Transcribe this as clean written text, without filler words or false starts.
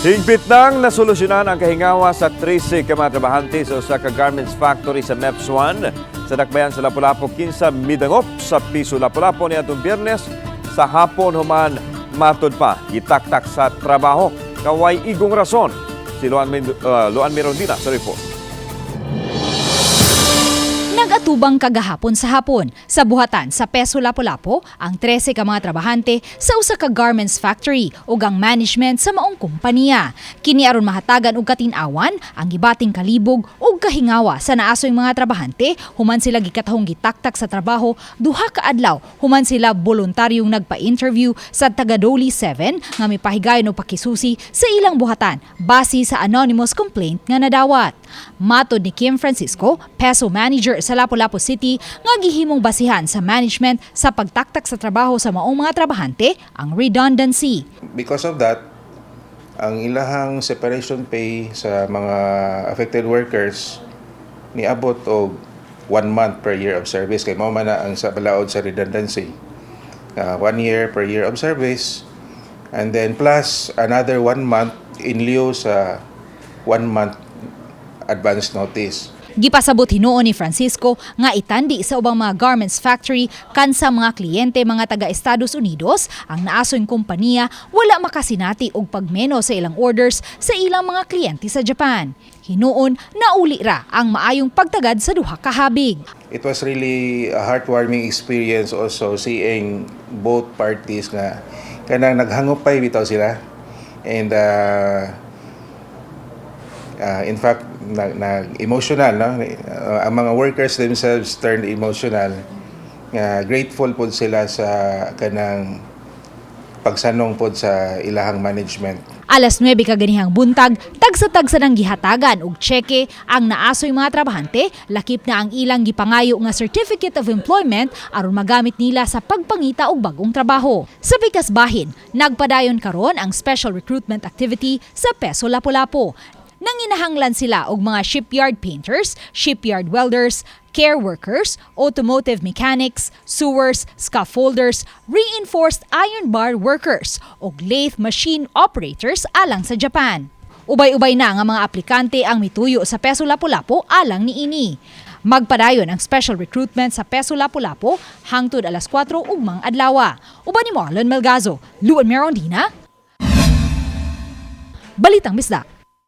Hingpit nang nasolusyonan ang kahingawa sa 13 ka mga trabahante sa usa ka garments factory sa MEPS 1 sa Dakbayan sa Lapu-Lapu kinsa midangop sa Piso Lapu-Lapu niadtong Biyernes sa hapon human matud pa gitaktak sa trabaho kaway igong rason. Si Luan Mirondina sa report. Nagatubang kagahapon sa hapon sa buhatan sa Peso Lapu-Lapu ang 13 ka mga trabahante sa usa ka garments factory ug ang management sa maong kompanya. Kini aron mahatagan og katin-awan ang gibating kalibog ug kahingawa sa naasoy mga trabahante human sila gikatahong gitaktak sa trabaho 2 ka adlaw human sila voluntaryong nagpa-interview sa Tagadoli 7 nga mipahigayon og pakisusi sa ilang buhatan base sa anonymous complaint nga nadawat. Matod ni Kim Francisco, Peso manager sa Lapu-Lapu City, nga gihimong basihan sa management sa pagtaktak sa trabaho sa maong mga trabahante ang redundancy. Because of that, ang ilahang separation pay sa mga affected workers niabot og 1 month per year of service kay mao man na ang sa balaod sa redundancy. 1 year per year of service and then plus another 1 month in lieu sa 1 month advance notice. Gipasabot hinuon ni Francisco nga itandi sa ubang mga garments factory kansa mga kliyente mga taga Estados Unidos ang naasoy kompanya wala makasinati og pagmeno sa ilang orders sa ilang mga kliyente sa Japan. Hinuon nauli ra ang maayong pagtagad sa duha ka habig. It was really a heartwarming experience also seeing both parties nga kanang naghangopay bitaw sila and in fact nag emotional, no, ang mga workers themselves turned emotional nga grateful pod sila sa kanang pagsanong pod sa ilahang management. Alas 9 kaganihang buntag, tagsa-tagsa nang gihatagan og tseke ang naasoy mga trabahante, lakip na ang ilang gipangayo nga Certificate of Employment aron magamit nila sa pagpangita og bagong trabaho. Sa pikas bahin, nagpadayon karon ang special recruitment activity sa Peso Lapu-Lapu. Nanginahanglan sila og mga shipyard painters, shipyard welders, care workers, automotive mechanics, sewers, scaffolders, reinforced iron bar workers ug lathe machine operators alang sa Japan. Ubay-ubay na nga mga aplikante ang mituyo sa Peso Lapu-Lapu alang niini. Magpadayon ang special recruitment sa Peso Lapu-Lapu hangtod alas 4 ugmang adlaw. Uban ni Marlon Melgazo, Luan Merondina, Balitang Bisdak.